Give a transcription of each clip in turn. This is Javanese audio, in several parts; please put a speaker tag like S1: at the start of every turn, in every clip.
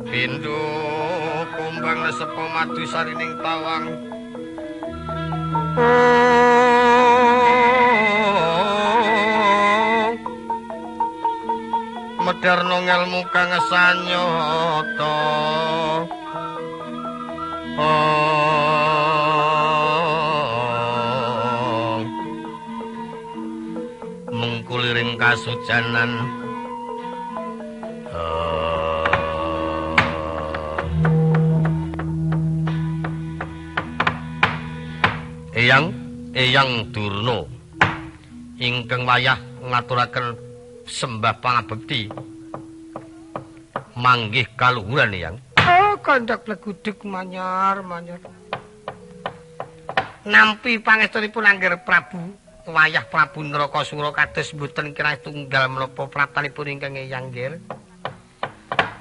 S1: Pindho kumbang nesepa madu sarining tawang. Medarno ngelmu kang sanyata. Mengkuliring kasujanan. Eyang, Eyang Durna ingkang wayah ngaturaken sembah pangabekti manggih kaluhuran Eyang.
S2: Oh, kandhak plegudeg manyar manyar.
S1: Nampi pangestunipun Angger Prabu wayah Prabu Narakasura kados mboten kirang tunggal menapa praptanipun ingkang Eyang nggih.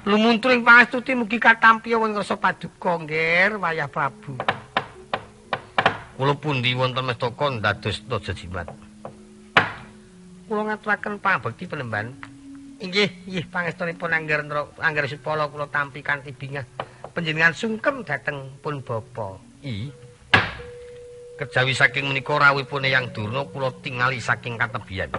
S2: Lumunturing pangestuti mugi katampi wonten ngrasa paduka nggih wayah Prabu.
S1: Kula pundi wonten mestaka ndados raja jimat.
S2: Kula ngaturaken pangabekti penemban. Inggih, inggih pangestunipun Angger Angger Supala kula tampi kanthi bingah. Panjenengan sungkem dhateng pun bapa.
S1: I. Kejawi saking menika rawuhipun Eyang Durna kula tingali saking katebian.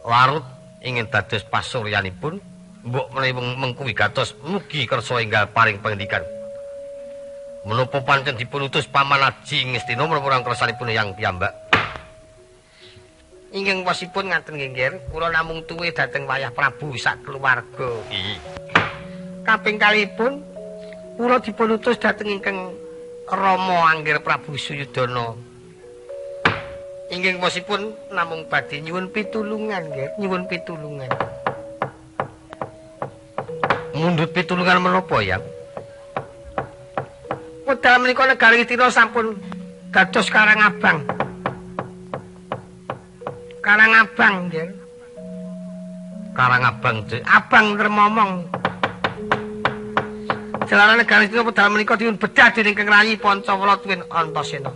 S1: Larut ingin dados pasuryanipun, mbok menawi mengku wigatos mugi kersa enggal paring pangendikan. Menapa pancen dipun utus Paman Aji Ngastina menapa orang kersanipun Eyang piyambak?
S2: Ingkang wasipun ngaten nggih, Nggir, kula namung tuwe dhateng wayah Prabu sak keluarga.
S1: Iya.
S2: Kaping kalihipun kula dipun utus dhateng ingkang Rama Angger Prabu Suyudana. Ingkang wasipun namung badhe nyuwun pitulungan, nggih, nyuwun pitulungan.
S1: Mundhut pitulungan menapa, Yang?
S2: Wedal menika negari Ngastina sampun dados Karang Abang. Karang Abang, nggih.
S1: Karang Abang,
S2: Abang Tremomong. Jalaran negari Ngastina wedal menika dipun bedah dening Kang Rayi Pancawala tuwin Antasena.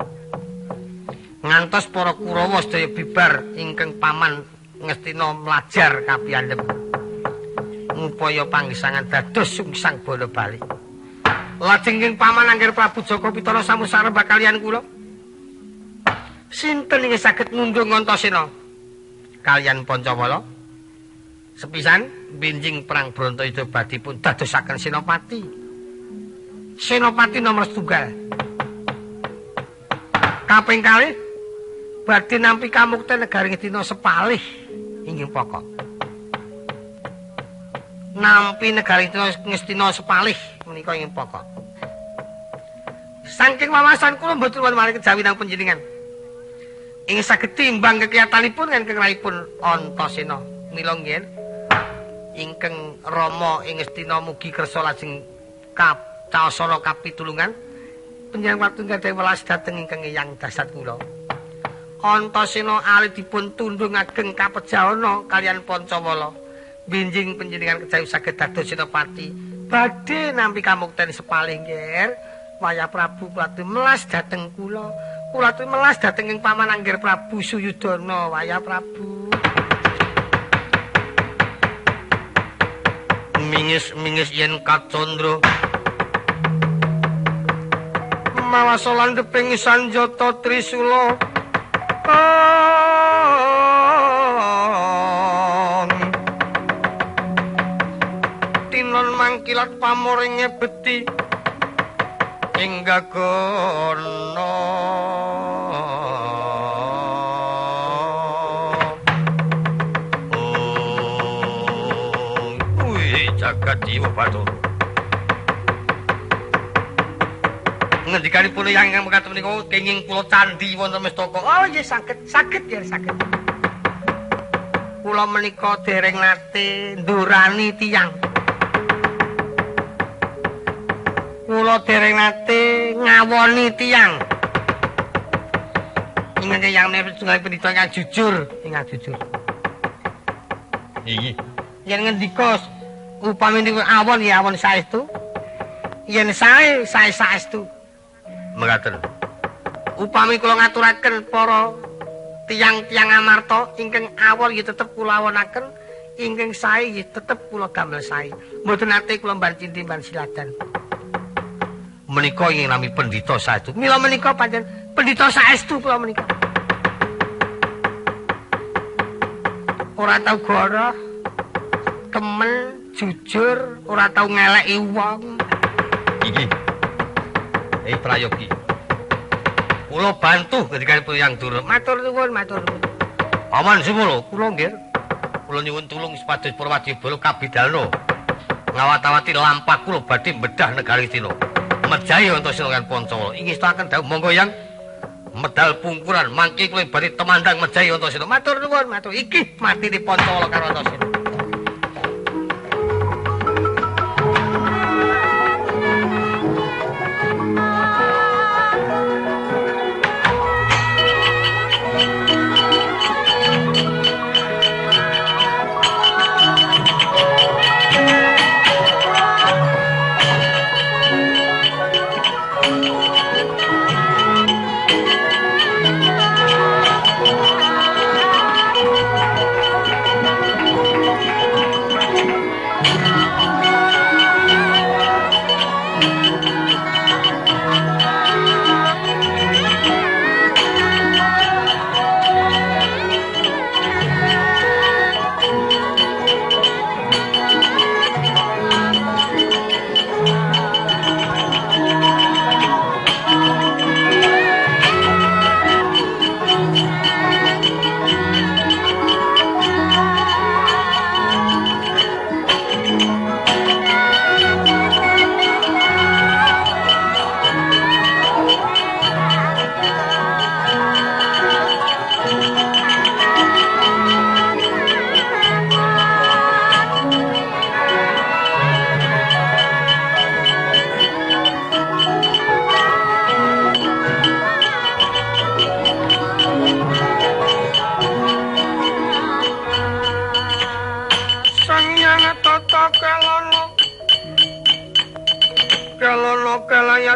S1: Ngantos para Kurawa sedaya bibar ingkang paman Ngastina mlajar kapiyandhem.
S2: Ngupaya panggesangan dados sungsang bala bali. Lajeng ing paman Angger Prabu Jaka Pitana sampun sarembah kaliyan kula. Sinten ingkang saged ngundung Antasena
S1: kaliyan Pancawala? Sepisan benjing perang Bratayuda badhe pun dadosaken senopati.
S2: Senopati nomor setunggal. Kaping kalih badhe nampi kamukten negari Ngastina sepalih inggih pokok. Nampi negari Ngastina sepalih menika inggih pokok. Saking wawasan kula mboten wonten malih kejawi nang panjenengan. Ing saged timbang kekiyatanipun ingkang rahipun Antasena. Mila nggih ingkang Rama ing Ngastina mugi kersa lajeng kacaosana kapitulungan panjenengan wektu gadhahi welas dhateng ingkang Eyang Dasat kula. Antasena alit dipun tundhung ageng kapejahana kaliyan Pancawala. Benjing panjenengan kejawi saged dados senopati badhe nampi kamukten sepalih nggih. Wayah Prabu kula melas dhateng kula. Kula melas dhateng ing paman Angger Prabu Suyudana. Wayah Prabu.
S1: Mingis-mingis yen kacandra
S2: mawasa landheping sanjata trisula. Tinon mangkilat pamoringe beti ing gagana.
S1: Oh, kuwi jagat dewa Bathara. Ngendikanipun Eyang ingkang mekaten menika kenging kula candhi wonten mestaka.
S2: Oh nggih saged, saged ya saged. Kula menika dereng nate ndurani tiyang. Kula dereng nate ngawoni tiyang. Ingkang Eyang menika setunggal pendhita ingkang jujur, ingkang jujur.
S1: Iki
S2: yen ngendika upami niku awon ya awon saestu. Yen sae sae saestu.
S1: Mekaten.
S2: Upami kula ngaturaken para tiyang-tiyang amarta ingkang awon nggih tetep kula awonaken, Ingkang sae nggih tetep kula damel sae. Mboten nate kula mban cinti mban siladan.
S1: Menika ingkang nami pendhita saestu.
S2: Mila menika pancen pendhita saestu kula menika. Ora tau goroh, temen, jujur, ora tau ngeleki wong.
S1: Iki. Prayogi. Kula bantu ngendikanipun Yang Durna.
S2: Matur nuwun, matur nuwun.
S1: Paman Sumolo, kula nggih. Kula nyuwun tulung supados para wadyabala kabidalna ngawat-awati lampah kula badhe bedah negari Ngastina. Mejahi Antasena kan Pancawala. Ingestaken dawuh monggo Yang medal pungkuran mangke kula badhe temandang mejahi Antasena.
S2: Matur nuwun, matur. Iki matine Pancawala karo Antasena.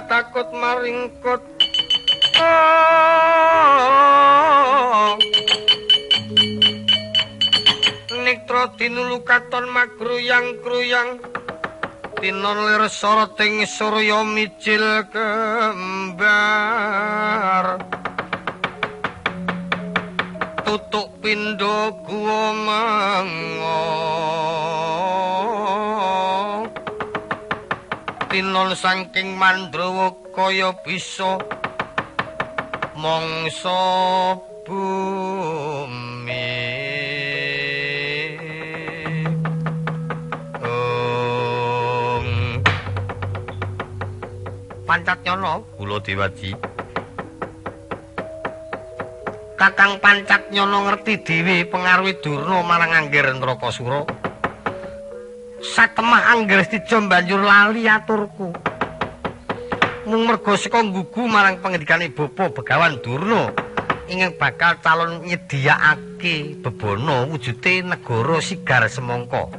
S2: Takut maringkut. Niktra dinulu katon magruyang-gruyang tinon lir soroting surya mijil kembar tutuk pindha guwa mengo tinon saking Mandrawa kaya bisa mangsa bumi. Pancat Nyono
S1: kula Dewaji.
S2: Kakang Pancat Nyono ngerti dhewe pengaruhe Durna marang Angger Ndrakasura. Satemah Angger Stija banjur lali aturku. Mung merga saka nggugu marang pangendikane Bapa Begawan Durna ingkang bakal calon nyedhiyakake bebana wujude negara sigar semangka.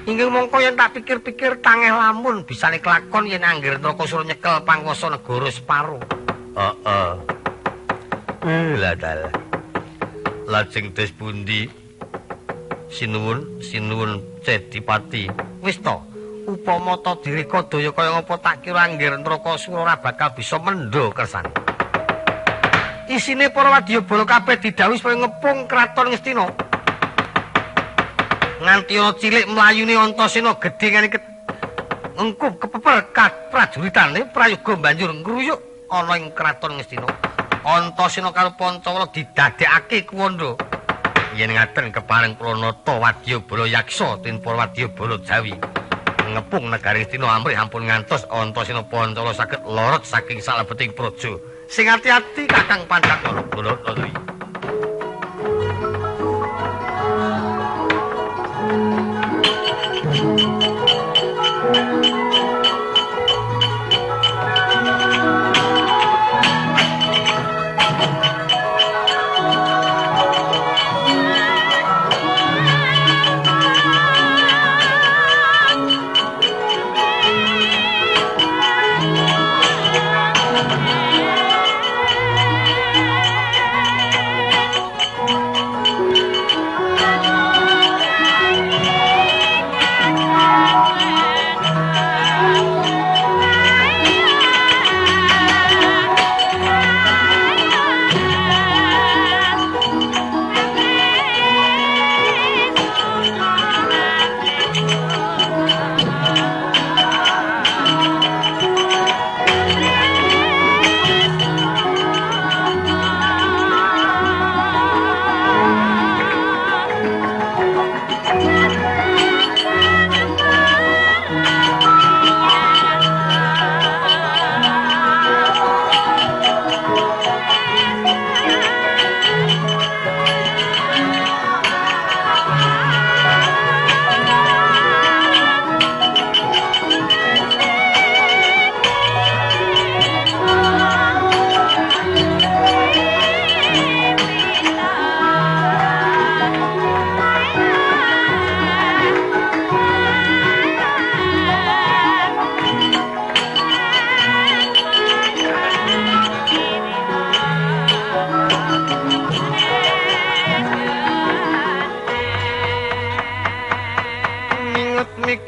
S2: Inggih mongko yen tak pikir-pikir tangeh lamun bisane kelakon yen Angger Ndrakasura nyekel panguwasa negara separo.
S1: Heeh. Lah dalah. Lajeng des pundi? Sinuwun, sinuwun Cedipati.
S2: Wis to, upama ta dirika daya kaya ngapa tak kira Angger Ndrakasura ora bakal bisa mendha kersane. Isine para wadyabala kabeh didhawuhi supaya ngepung kraton Ngastina. Nganti ana cilik mlayune Antasena gedhe ngene ngengkup kepeper prajuritane prayoga banjur ngruyuk ana ing kraton Ngastina. Antasena karo Pancawala didadekake kuwanda.
S1: Yen ngaten kepareng kula nata wadyabala yaksa tin para wadyabala Jawi ngepung negari Ngastina amrih ampun ngantos Antasena Pancawala saged lorot saking salebeting praja.
S2: Sing ati-ati Kakang Pancakala.
S1: Kula nata.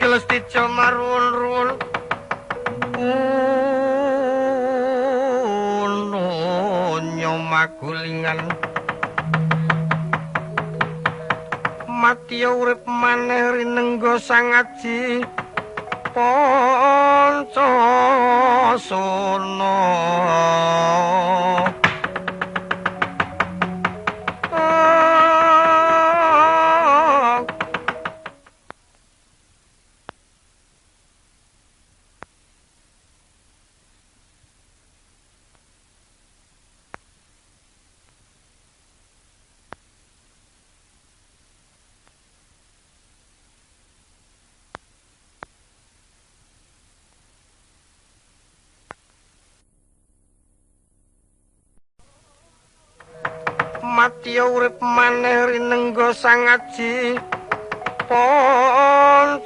S2: Prigel Lestija maruwun-ruwun. Nyo magulingan. Mati urip maneh rinengga Sang Aji Pancasana. Mati urip maneh rinengga Sang Aji Pancasana.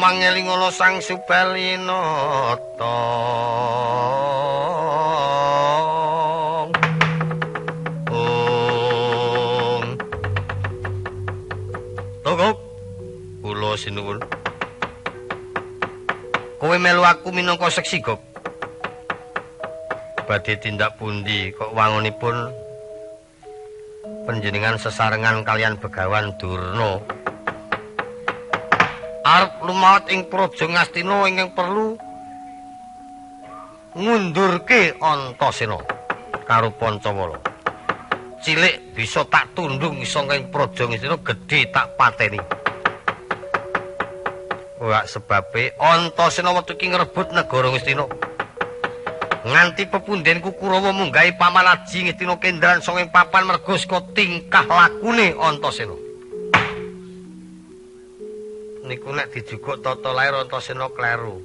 S2: Mangelingono Sang Subalinata. Om. Togok kula sinuwun. Kowe melu aku minangka seksi, Gop. Badhe tindak pundi kok wangunipun panjenengan sesarengan kalian Begawan Durna. Arep lumawat ing Praja Ngastina ingkang perlu ngundurke Antasena karo Pancawala. Cilik bisa tak tundung saka ing Praja Ngastina, gedhe tak pateni. Wah, sebabe Antasena wektu iki ngrebut negara Ngastina. Nganti pepundhenku Kurawa munggahi Paman Aji Ngastina kendran saka ing papan merga saka tingkah lakune Antasena. Niku nek dijukuk tata lair Antasena kleru.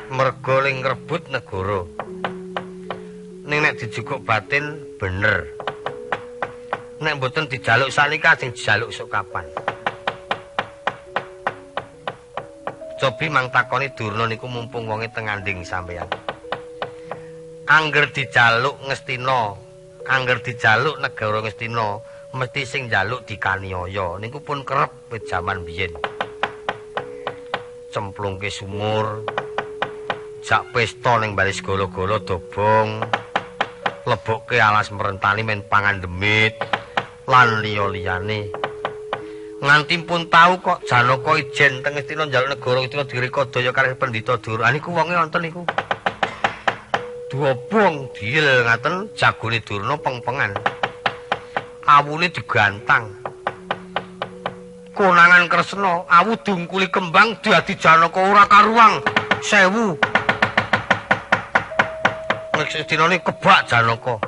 S2: Merga ling ngrebut negara. Ning nek dijukuk batin bener. Nek mboten dijaluk saniki sing dijaluk sok kapan. Cobi mang takoni Durna niku mumpung wonge teng nganding sampeyan. Angger dijaluk Ngastina, angger dijaluk negara Ngastina, mesti sing njaluk dikaniaya. Niku pun kerep wit jaman biyen. Cemplungke sumur, jak pesta ning bali segala-gala dobong, lebokke alas merentani men pangan demit lan liya-liyane. Nganti pun tau kok Janaka ijen teng Ngastina njaluk negara Ngastina direkadaya kalih Pendhita Durna. Niku wonge wonten niku. Dobong diel ngaten jagone Durna pengpengan. Awune digantang. Konangan Kresna, awu dungkuli kembang dadi Janaka ora karuang 1000. Ngastinane kebak Janaka.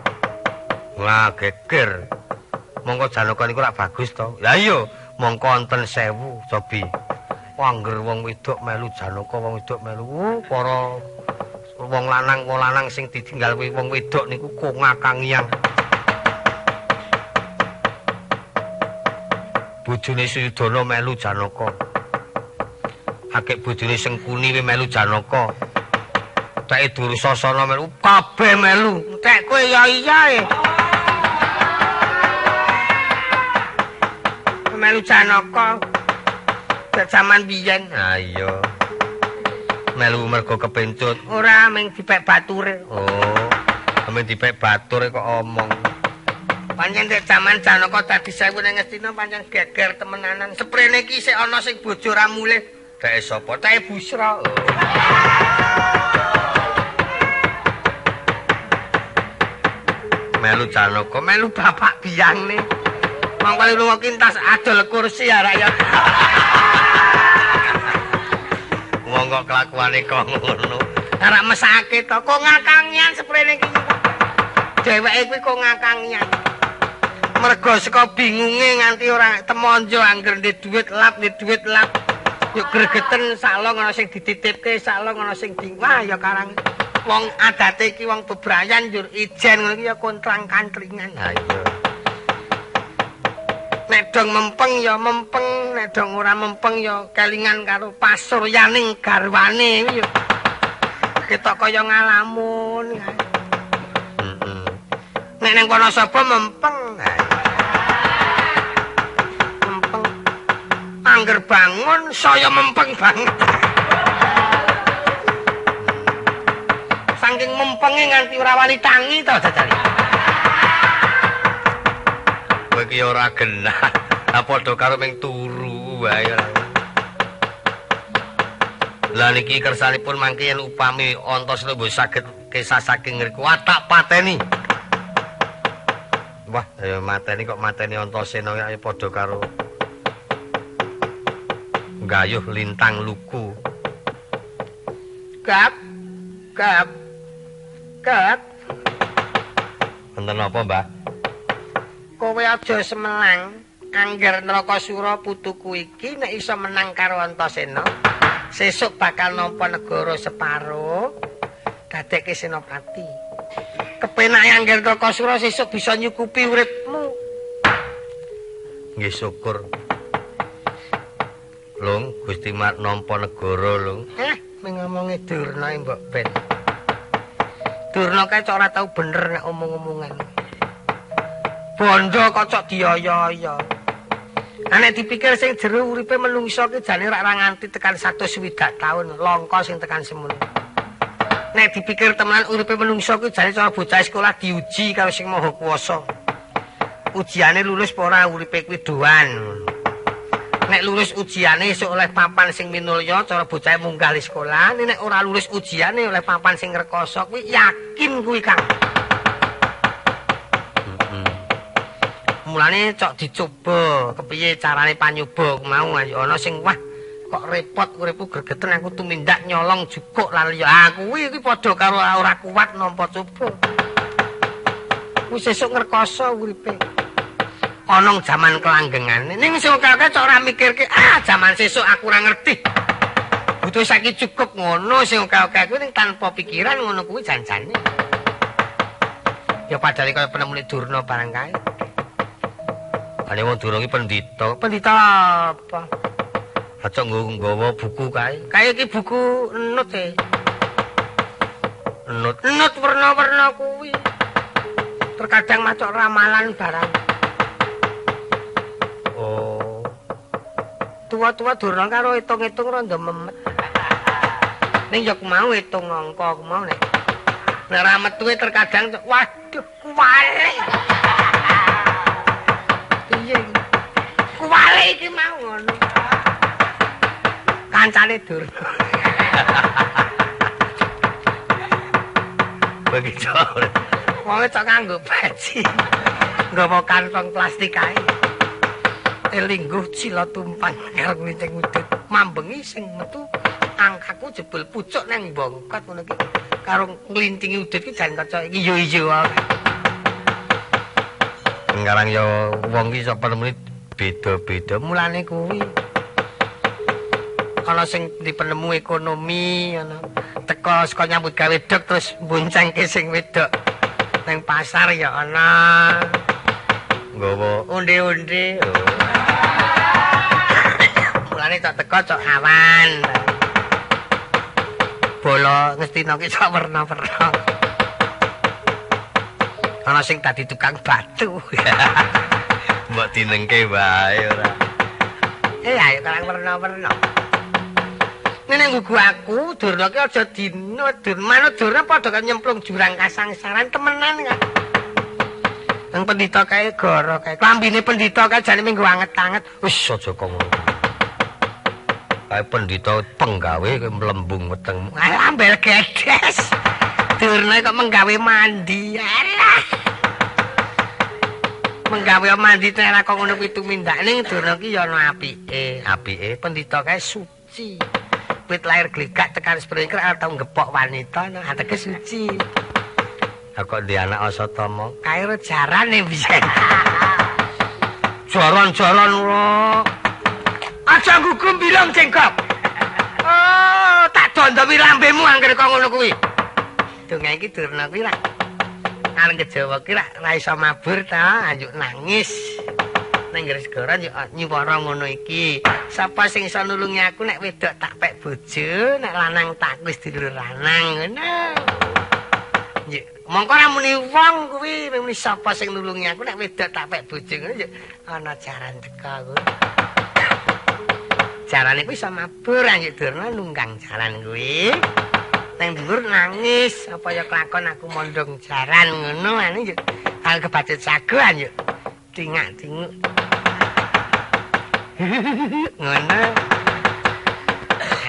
S2: Wah, geger. Mongko Janaka niku rak bagus to. Lah iya, mongko wonten 1000 cobi. Angger wong wedok melu Janaka, wong wedok melu para wong lanang sing ditinggal wong wedok niku kongakangiang. Bojone Suyudana melu Janaka. Akeh bojone Sengkuni kuwi melu Janaka. Teke Dursasana melu, kabeh melu. Tek kowe ya iya e. Melu Janaka jaman biyen. Ha iya. Melu mergo kepencut. Ora mung dipek bature. Oh, mung dipek bature kok omong. Pancen nek jaman Janaka dadi 1000 ning Ngastina pancen geger temenanan. Seprene iki isih ana sing bojo ra mulih. Deke sapa? Deke Busra. Oh. Melu Janaka, melu bapak biyangne. Mongko lunga kintas adol kursi ya rakyat. Wong kok kelakuane kok ngono. Ora mesake to, kok ngakangian seprene iki. Dheweke kuwi kok ngakangian. Mergo saka bingunge nganti ora temonjo angger ndek dhuwit lap, ndek dhuwit lap. Yo gregeten salong ana sing dititipke, salong ana sing di. Wah ya karang wong adate iki wong bebrayan njur ijen ngono iki ya kontrang-kantringan. Ha iya. Nek dong mempeng ya mempeng, nek dong ora mempeng ya kelingan karo pasuryaning garwane ya. ketok kaya ngalamun. Heeh. Nek nang Wonosobo mempeng. Mempeng. Angger bangun saya mempeng banget. Saking mempenge nganti ora wani tangi to jajal.
S1: Kowe iki ora genah. Ha padha karo ming turu wae ora. Lah niki kersanipun mangke yen upami Antasena mbok saged kesah saking ngriku tak pateni. Wah, ya mateni kok mateni Antasena ya padha karo gayuh lintang luku.
S2: Gap gap gap.
S1: Wonten apa, Mbah?
S2: Kowe aja semelang. Angger Narakasura putuku iki nek iso menang karo Antasena, sesuk bakal nampa negara separo, dadekke senopati. Kepenake angger Narakasura sesuk bisa nyukupi uripmu.
S1: Nggih syukur. Lung, Gusti Mat nampa negara, Lung.
S2: Mengomongi Durna mbok ben. Durna kae cok ora tau bener nek omong-omongan. Bondo kok cok dioyo-oyo. Nek dipikir sing jero uripe menungso ki jane ora nganti tekan 160 taun, langka sing tekan semono. Nek dipikir temenan uripe menungso ki jane cara bocah sekolah diuji karo sing Maha Kuwasa. Ujiane lulus apa ora uripe kuwi doan. Nek lulus ujiane esuk oleh papan sing minulya cara bocah munggah li sekolah, nek ora lulus ujiane oleh papan sing rekoso kuwi yakin kuwi Kang. Mulane cok dicoba kepiye carane panyuba mau ana sing wah kok repot uripku gregeten aku tumindak nyolong jukuk lan liya. Ah kuwi iki padha karo ora kuat nampa coba. Kuwi sesuk ngrekoso uripe. Ana jaman kelanggengane ning sing akeh cok ora mikirke ah jaman sesuk aku ora ngerti. Butuh saiki cukup ngono sing akeh-akeh kuwi ning tanpa pikiran ngono kuwi janjane. Ya padahal kaya penemune Durna barang kae.
S1: Ane wong Durna iki pendhita.
S2: Pendhita apa?
S1: Aja nggawa buku kae.
S2: Kae iki buku enut e.
S1: Enut.
S2: Enut werna-werna kuwi. Terkadang macok ramalan barang.
S1: Oh.
S2: Tua-tua Durna karo hitung-hitung rada memet. Ning ya mau hitung angka aku mau nek. Nek ora metuwe terkadang waduh kuwale. Piye iki? Kuwale iki mau ngono. Kancane Durna.
S1: Begitu.
S2: Wong cok nganggo peci. Nggawa kantong plastik kae. Lingguh cila tumpang karo nglicing udut. Mambengi sing metu angkaku jebul pucuk nang bongkot ngono iki. Karo nglintingi udut iki jan kaca iki yo-yo wae.
S1: Ngarang ya wong iki iso penemune beda-beda.
S2: Mulane kuwi ana sing dipenemu ekonomi ana teko saka nyambut gawe dok terus mboncengke sing wedok nang pasar ya ana
S1: nggawa
S2: onde-onde. Mulane cok teko cok awan. Bola ngestina ki cok werna-werna. Ana sing dadi tukang batu.
S1: Mbok dinengke wae ora.
S2: Ayo karang werna-werna. Nek nggugu aku Durna ki aja dino dur manut Durna padha karo nyemplung jurang kasangsaran temenan kan. Nang pendhita kae goro kae. Klambine pendhita kae jane minggu anget-anget.
S1: Wis aja kok ngono. Kae pendhita penggawe kowe mlembung wetengmu.
S2: Alah ambel gedes. Durna kok menggawe mandi. Alah. Menggawe mandi nek ora kok ngono kuwi tumindak ning Durna ki ya ana apike.
S1: Apike
S2: pendhita kae suci. Wit lahir glegak tekan sprengker atau ngepok wanita nah ateges suci.
S1: Ha kok ndek anak Asatama
S2: kae ro jarane biyen.
S1: Jaran-jaran ora.
S2: Aja ngugum bilong jengkok. Oh, tak dondomi lambemu anggere kok ngono kuwi. Dongeng iki Durna kuwi ra areng kejawa ki ra iso mabur ta, anjuk nangis. Nang ngger segara yo nyuwara ngono iki. Sapa sing iso nulungi aku nek wedok tak pek bojo, nek lanang tak wis dulur lanang ngono. Njuk, mongko ora muni wong kuwi, muni sapa sing nulungi aku nek wedok tak pek bojo ngono njuk ana jaran teka kuwi. Jarane kuwi iso mabur anjuk Durna nunggang jaran kuwi. Nang dhuwur nangis apa ya kelakon aku mondhong jaran ngono ane njuk. Hal kebacut sago anjuk. Tingak-tinguk. Ngono.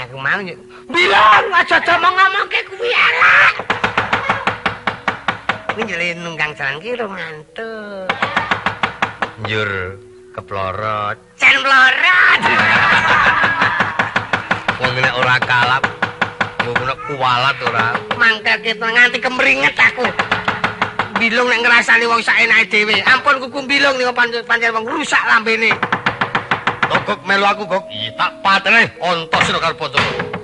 S2: Aku mau njuk. Bilang aja ngomong-ngomongke kuwi elek. Kuwi njele nunggang jaran ki ora ngantuk.
S1: Njur keplorot.
S2: Jan plorot.
S1: Wong nek ora kalap, wong nek kuwalat ora.
S2: Mangkelke nganti kemringet aku. Bilung nek ngrasani wong saenake dhewe. Ampun kuku bilung niku pancen wong rusak lambene.
S1: Togok melu aku, Gok. Iya, tak patene Antasena karo Pancaka.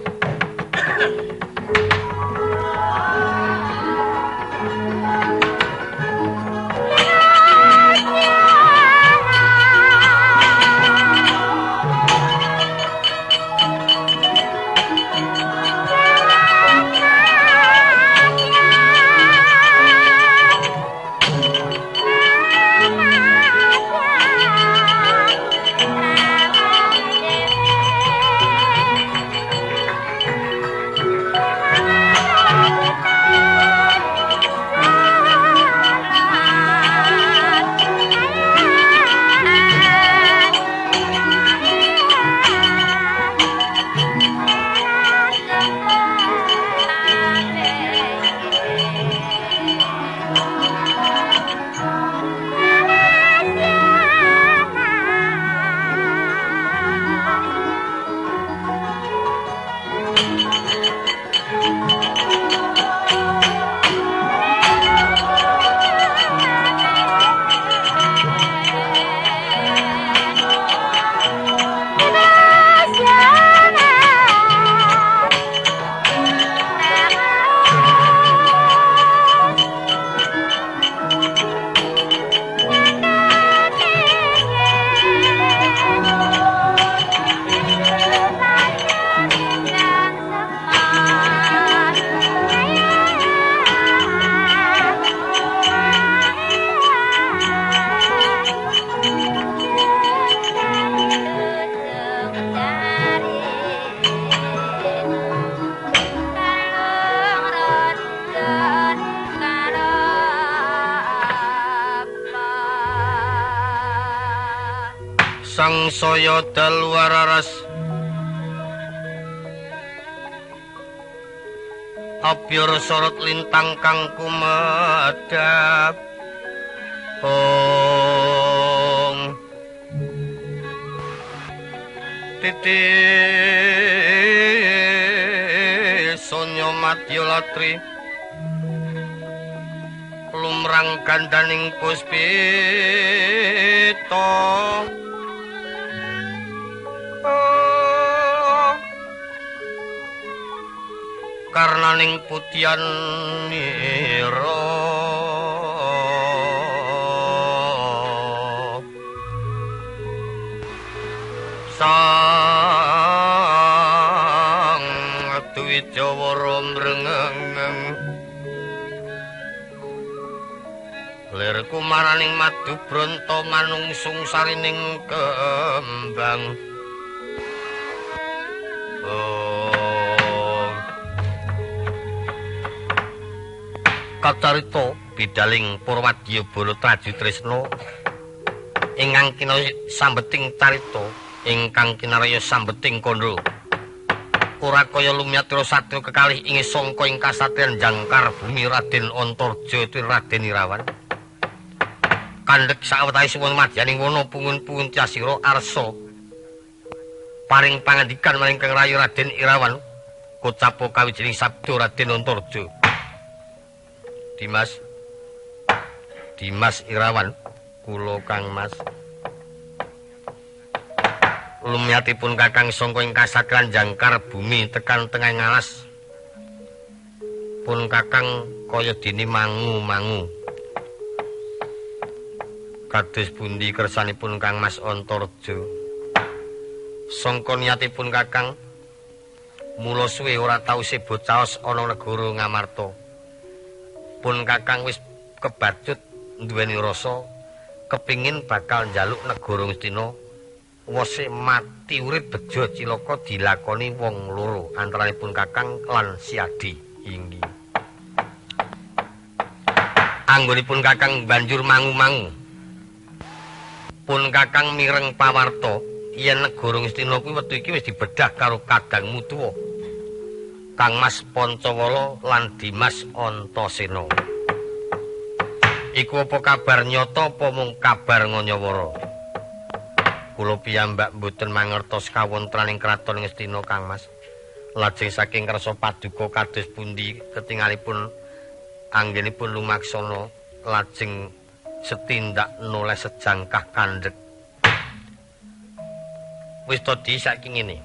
S1: Sangsaya dalu wararas abyar sorot lintang kang kumedhap ong titi sonyo madya latri lumrang gandaning puspita karnaning putihan nira sang Dwijawara mrengeng lir kumaraning madu bronto manungsung sarining kembang. Kacarita bidaling Purwadya Bala Traju Tresna ingkang kinarya sambeting carita ingkang kinarya sambeting kandha ora kaya lumyatira satya kekalih ing sangka ing kasatriyan jangkar bumi Raden Antarja Raden Irawan kandhek sawetawis suwun madyaning wana pungun-pungun Tyasira arsa paring pangandikan maring Kang Rayi Raden Irawan kocapo kawijining sabda Raden Antarja. Dimas Dimas Irawan kula Kang Mas lumyatipun kakang sangka ing kasatriyan jangkar bumi tekan tengah ngalas pun kakang kaya dene mangu-mangu. Kados pundi kersanipun Kang Mas Antareja? Sangka niatipun Kakang mula suwe ora tau sebo caos ana negara Ngamarta. Pun Kakang wis kebacut duweni rasa kepingin bakal njaluk negara Ngastina wose mati urip bejo cilaka dilakoni wong loro antaranipun Kakang lan Siadi inggih. Anggonipun Kakang banjur mangu-mangu. Pun Kakang mireng pawarta yen negara Ngastina kuwi wektu iki wis dibedah karo kadangmu tuwa Kang Mas Pancawala lan Dimas Antasena. Iku apa kabar nyata apa mung kabar nganyawara? Kula piyambak mboten mangertos kawontenan ing kraton Ngastina Kang Mas. Lajeng saking kersa paduka kados pundi ketingalipun anggenipun lumaksana lajeng setindak noleh sejangkah kandhek. Wis to di saiki ngene.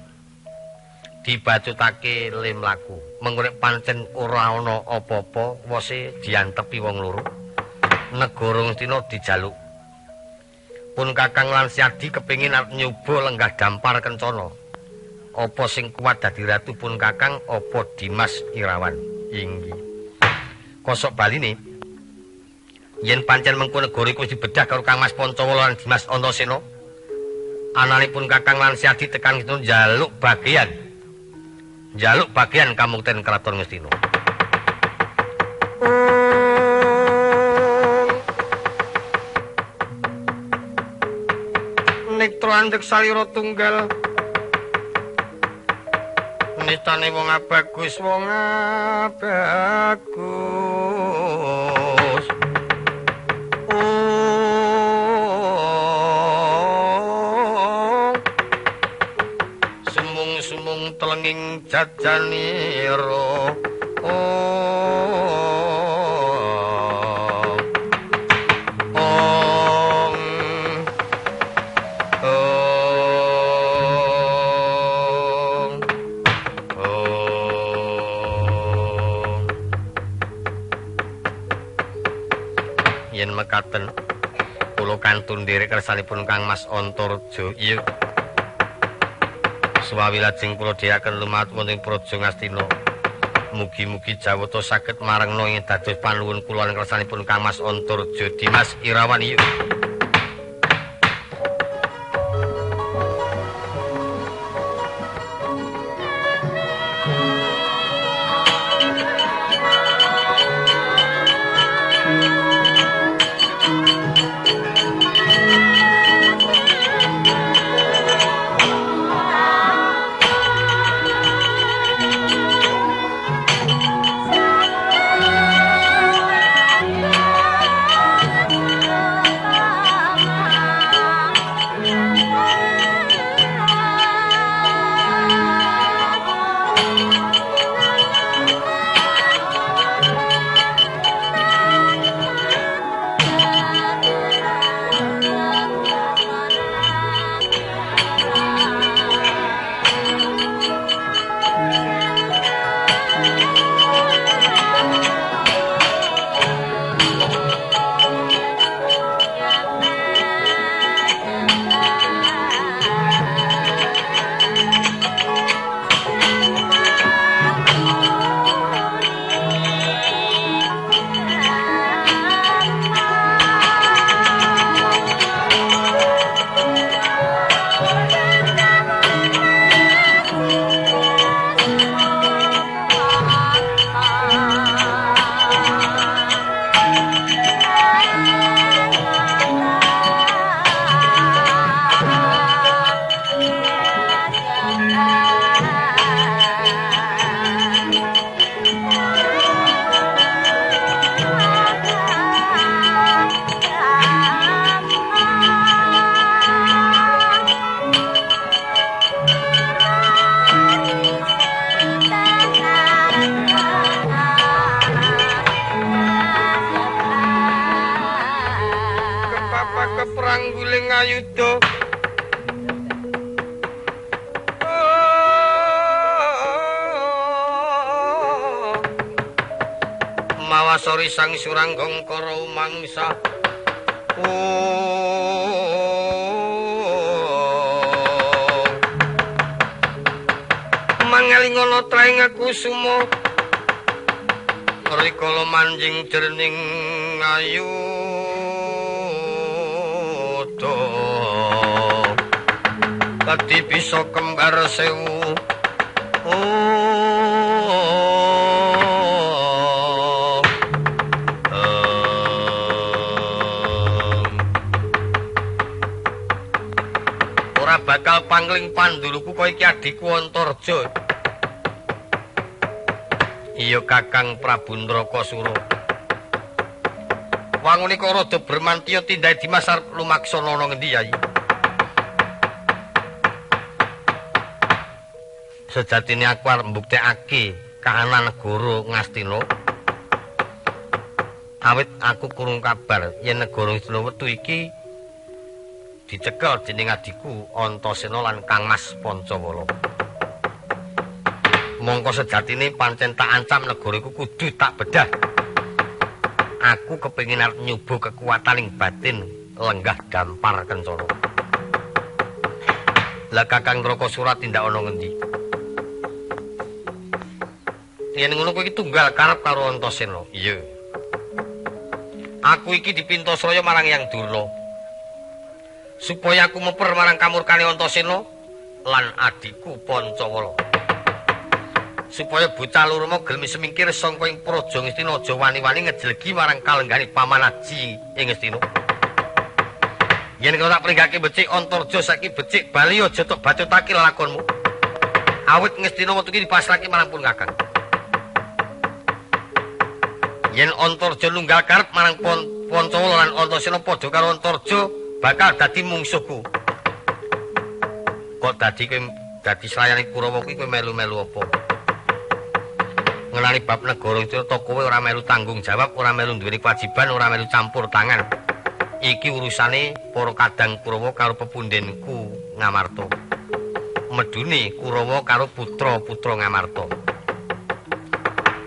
S1: Dibacutake le mlaku. Mengko nek pancen ora ana apa-apa wose diantepi wong loro. Negara Ngastina dijaluk. Pun Kakang lan Siadi kepengin arep nyoba lenggah dampar kencana. Apa sing kuat dadi ratu pun Kakang apa Dimas Irawan? Inggih. Kosok baline yen pancen mengko negara iku wis dibedah karo Kang Mas Pancawala lan Dimas Antasena, ananipun Kakang lan Siadi tekan Ngastina njaluk bagian. Njaluk bagian kamukten kraton Ngastina.
S2: Nektra andhek salira tunggal nitane wong abagus wong abagus. Sumung-sumung telenging jajanira.
S1: Yen mekaten kula kantun nderek kersanipun Kang Mas Antareja. Iya. Suwawi lajeng kula dheaken lumat wonten Praja Ngastina. Mugi-mugi jawata saged marengna ing dados panuwun kula lan kersanipun Kang Mas Antareja Dimas Irawan. Iya.
S2: Perang guling ayuda.
S1: Mawasori sang suranggong kara mangsa. Mangalingono traing kusuma rikala manjing jerning ayuda dadi bisa kembar sewu. Ora bakal pangling panduluku kaya iki adhiku Antarja. Iya Kakang Prabu Ndrakasura. Wangune kok rada bermantiya tindake Dimas arep lumaksana ana ngendi Yai? Sejatine aku arep mbuktekake kahanan negara Ngastina. Awit aku krungu kabar yen negara Ngastina wektu iki dicekel dening adhiku Antasena lan Kang Mas Pancawala. Mongko sejatine pancen tak ancam negara iku kudu tak bedah. Aku kepengin arep nyoba kekuatan ing batin lenggah dampar kencana. Lah Kakang Ndrakasura tindak ana ngendi? Yen ngono kowe iki tunggal karep karo Antasena. Iya. Aku iki dipinta sraya marang Yang Durna. Supaya aku meper marang kamurkane Antasena lan adhiku Pancawala. Supaya bocah loro mau gelem semingkir sangka ing Praja Ngastina aja wani-wani ngejelegi marang kalenggane Paman Aji ing Ngastina. Yen kau tak pringgake becik Antarja saiki becik bali aja tok bacotake lelakonmu. Awit Ngastina wektu iki dipasrahke marang pun Kakang. Yen Antarja nunggal karep marang Pancawala lan Antasena padha karo Antarja bakal dadi mungsuhku. Kok dadi kowe dadi slayane Kurawa kuwi kowe melu-melu apa? Ngenani bab negara itu to kowe ora melu tanggung jawab, ora melu duweni kewajiban, ora melu campur tangan. Iki urusane para kadang Kurawa karo pepundhenku Ngamarta. Medune Kurawa karo putra-putra Ngamarta.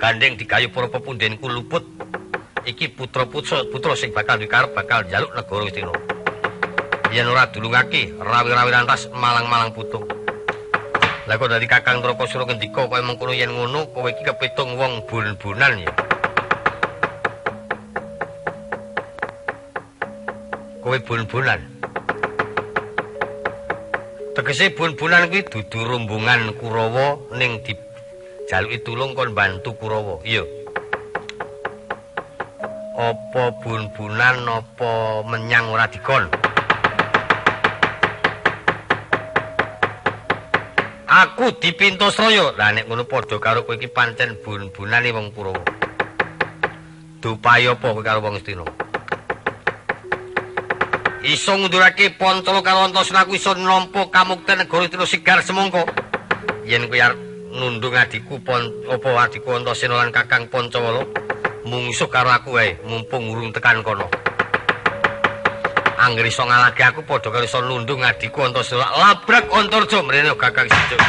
S1: Gandeng digayu para pepundhenku luput. Iki putra-putra sing bakal dikarep bakal njaluk negara Ngastina. Yen ora dulungake rawi-rawi rantas malang-malang putung. Lah kok dadi Kakang Ndrakasura ngendika kaya mengkono yen ngono kowe iki kepitung wong bun-bunan ya. Kowe bun-bunan. Tegese bun-bunan kuwi dudu rombongan Kurawa ning dijaluki tulung kon bantu Kurawa. Iya. Apa bun-bunan apa menyang ora dikon? Aku dipinta sraya. Lah nek ngono padha karo kowe iki pancen bun-bunane wong Kurawa. Dupaya apa kowe karo wong Ngastina? Iso ngundurake Pancala karo Antasena aku iso nampa kamukten negara Ngastina sigar semangka. Yen kowe arep nundung adhiku apa adhiku Antasena lan Kakang Pancawala, mungsuh karo aku wae mumpung urung tekan kono. Angger iso ngalahke aku padha karo iso nundung adhiku Antasena. Labrak Antarja mrene Kakang Sejo.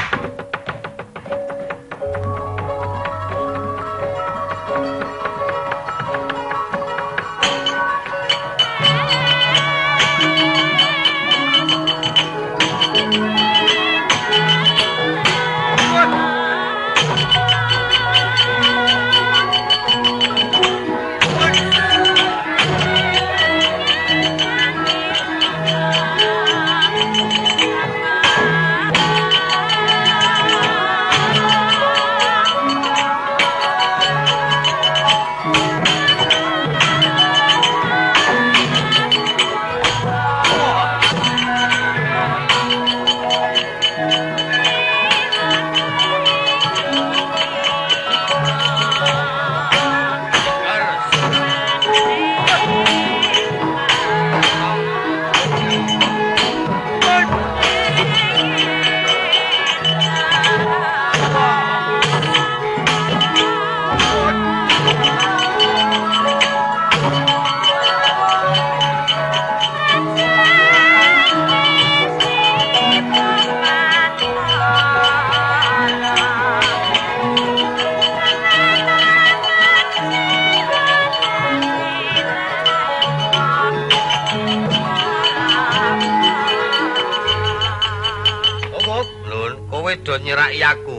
S1: Aja nyeraki aku.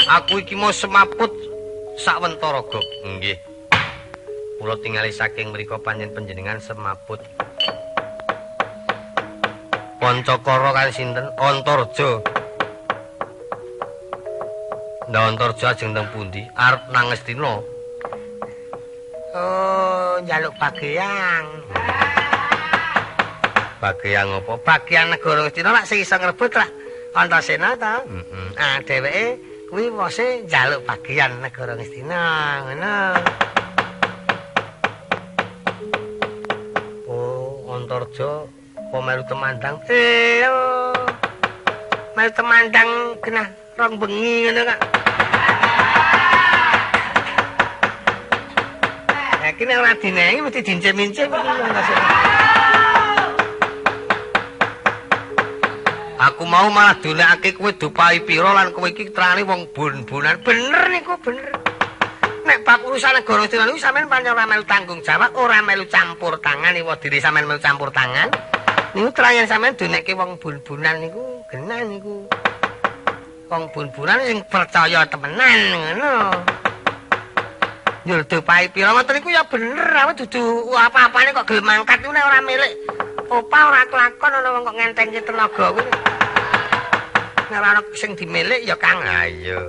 S1: Aku iki mau semaput sawentara, Gok. Nggih. Kula tingali saking mriku panjenengan semaput. Pancakara kali sinten? Antarja. Nda Antarja ajeng teng pundi? Arep nang Ngastina.
S2: Oh, njaluk bagian.
S1: Bagian apa?
S2: Bagian negara Ngastina lak sing iso ngrebut lak Antasena ta?
S1: Heeh.
S2: Ah, dheweke kuwi wose njaluk bagian negara Ngastina, ngono.
S1: Oh, Antarja apa melu temandang?
S2: Melu temandang genah rong bengi ngono kak. Ya iki nek ora dinehi mesti dincim-incim iki.
S1: Aku mau malah dunekake kowe dupai pira lan kowe iki terane wong bun-bunan.
S2: Bener niku, bener. Nek bab urusan negara Ngastina niku sampean pancen ora melu tanggung jawab, ora melu campur tangan, ewa diri sampean melu campur tangan. Niku trayan sampean dunekke wong bun-bunan niku genah niku. Wong bun-bunan sing percaya temenan ngono. Njur dupai pira ngoten niku ya bener, awet dudu apa-apane kok gelem mangkat niku nek ora milik opah ora kelakon ana wong kok ngentengke tenaga kuwi. Nek ora ana sing dimilik ya Kang.
S1: Ha iya.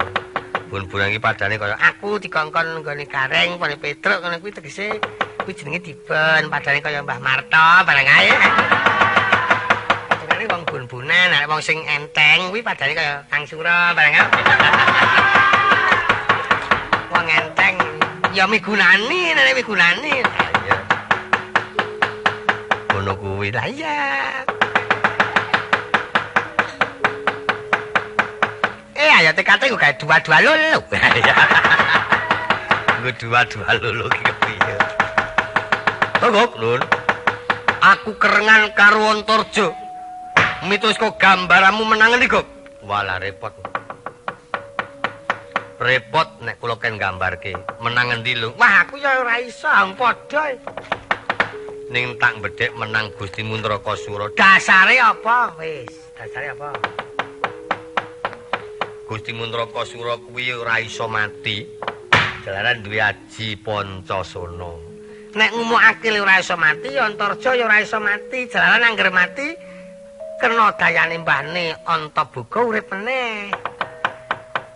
S1: Bun-bunan iki padane kaya
S2: aku dikongkon nggone Gareng, pone Petruk ngono kuwi tegese kuwi jenenge diben, padane kaya Mbah Marto barang ae. Padane wong bun-bunan, nek wong sing enteng kuwi padane kaya Kang Sura barang ae. Wong enteng ya migunani, nek migunani.
S1: Ha iya. Ngono kuwi.
S2: Lah iya. Ayo tekate kok gawe dua-dua lolo.
S1: Nggo dua-dua lolo iki kepiye? Tonggo, Lur. Aku kerengan karo Antarja. Mitus kok gambaramu menang endi, Gok? Walah repot. Repot nek kula ken gambarke. Menang endi lho?
S2: Wah, aku ya ora iso, padha.
S1: Ning tak bedhek menang Gusti Mundrakasura.
S2: Dasare apa? Wis, dasare apa?
S1: Gusti Mundrakasura kuwi ora iso mati. Jalaran duwe aji Pancasana.
S2: Nek ngumukake ora iso mati, ya Antarja ya ora iso mati. Jalaran angger mati kena dayane mbahne Antaboga urip meneh.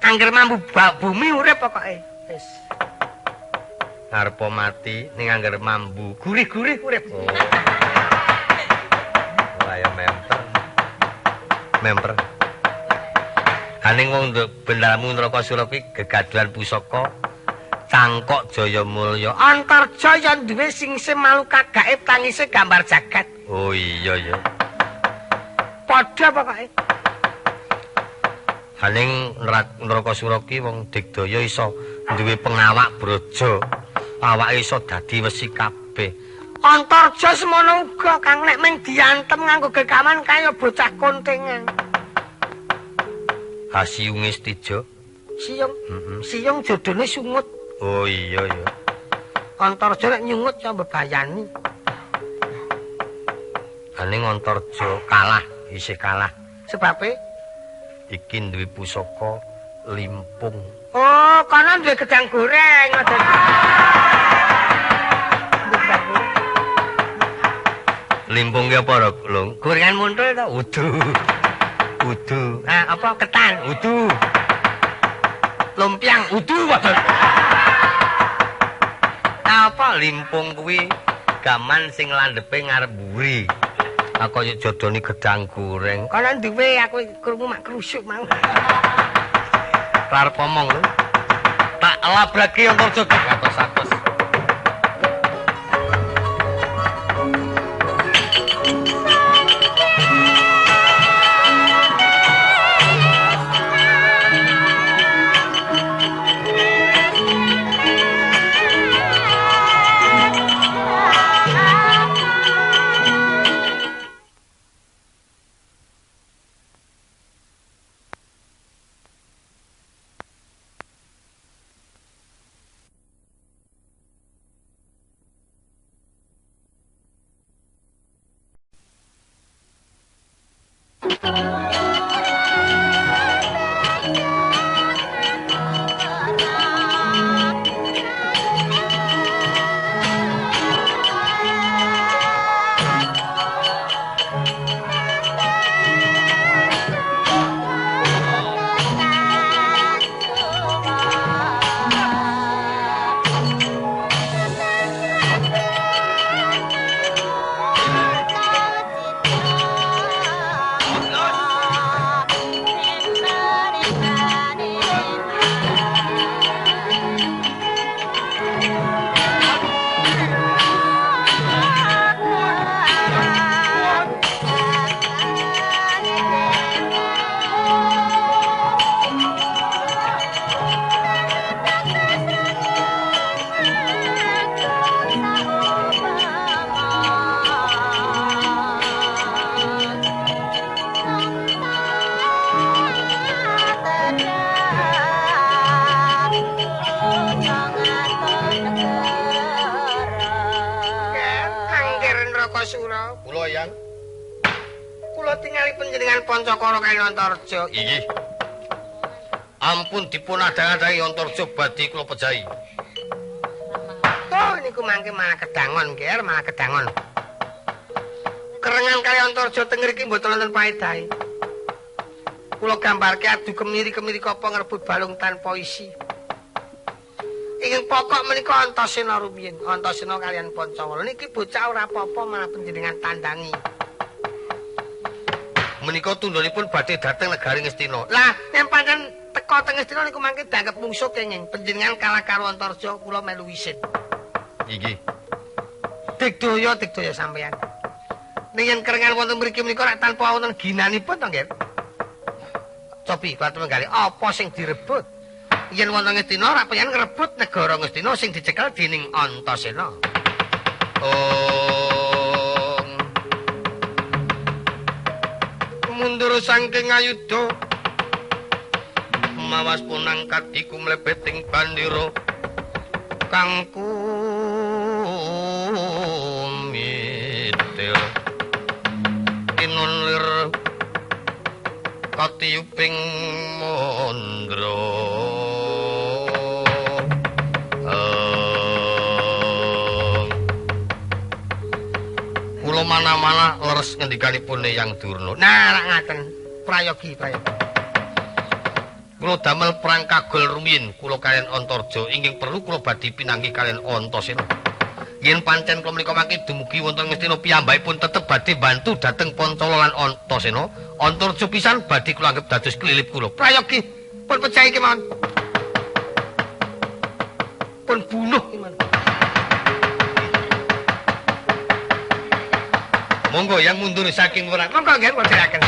S2: Angger mambu bumi urip pokoke. Wis.
S1: Arepa mati ning angger mambu
S2: gurih-gurih urip.
S1: Oh. Wah ya memper. Memper. Aning wong bendaramu Ndrakasura kuwi gegaduhan pusaka Cangkok Jayamulya.
S2: Antarja ya duwe singse maluka gaib tangise gambar jagat.
S1: Oh iya ya.
S2: Padha pokoke.
S1: Aning Ndrakasura kuwi wong digdaya iso duwe pengawak braja. Awake iso dadi wesi kabeh.
S2: Antarja semono uga Kang nek mung diantem nganggo gegaman kaya bocah kontengan.
S1: Ha siunge Stija.
S2: Siung. Siung jodone sungut.
S1: Oh iya ya.
S2: Antarja nek nyungut ya mbebayani.
S1: Aning Antarja kalah, isih kalah.
S2: Sebabe
S1: iki duwe pusaka limpung.
S2: Oh, kono duwe gedang goreng ngoten.
S1: Limpung ki apa, Lung?
S2: Gorengan muntul to?
S1: Udu. Udu.
S2: Ah, apa ketan?
S1: Udu.
S2: Lumpiang
S1: udu waduh. Apa limpung kuwi gaman sing landhepe ngarep mburi. Aku kaya jodone gedang goreng.
S2: Kono duwe aku krungu mak krusuk mau.
S1: Arep omong lho. Tak labraki Antarja atos-atos.
S2: Andakasura.
S1: Kula Yang.
S2: Kula tingali panjenengan Pancakara kaliyan Antarja.
S1: Inggih. Ampun dipun adang-adangi Antarja badhe kula pejahi.
S2: Oh niku mangke malah kedangon, Ger, malah kedangon. Kerengan kaliyan Antarja teng ngriki mboten wonten paedahe. Kula gambarke adu kemiri-kemiri kapa ngrebut balung tanpa isi. Ingkang pokok menika Antasena rumiyin, Antasena kaliyan Pancawala. Niki bocah ora apa-apa malah panjenengan tandangi.
S1: Menika tundhonipun badhe dhateng negari Ngastina.
S2: Lah, yen pancen teka teng Ngastina niku mangke dianggep mungsuh kenging. Panjenengan kalah karo Antarja, kula melu isin.
S1: Inggih.
S2: Digdaya, digdaya sampeyan. Ning yen kerengan wonten mriki menika rak tanpa wonten ginanipun to, nggih. Cobi kula tunggali apa sing direbut? Yen wonten Ngastina rak pengen ngrebut negara Ngastina sing dicekel dening Antasena.
S1: Om. Mundur saking ayuda. Mawas punang kadiku mlebet ing bandira kang kumitir. Tinun lir katiyuping mandra. Kula mana-mana leres ngendikanipun Eyang Durna.
S2: Nah, rak ngaten. Prayogi, prayogi.
S1: Kula damel perang kagol rumiyin kula kaliyan Antarja ingkang perlu kula badhe pinanggih kaliyan Antasena. Yen pancen kula menika mangke dumugi wonten Ngastina piyambakipun tetep badhe bantu dhateng Pancala lan Antasena. Antarja pisan badhe kula anggep dados klilip kula.
S2: Prayogi, pun pejahi kemawon. Pun bunuh kemawon.
S1: Monggo yang mundur saking perang.
S2: Monggo nggih kula dherekaken.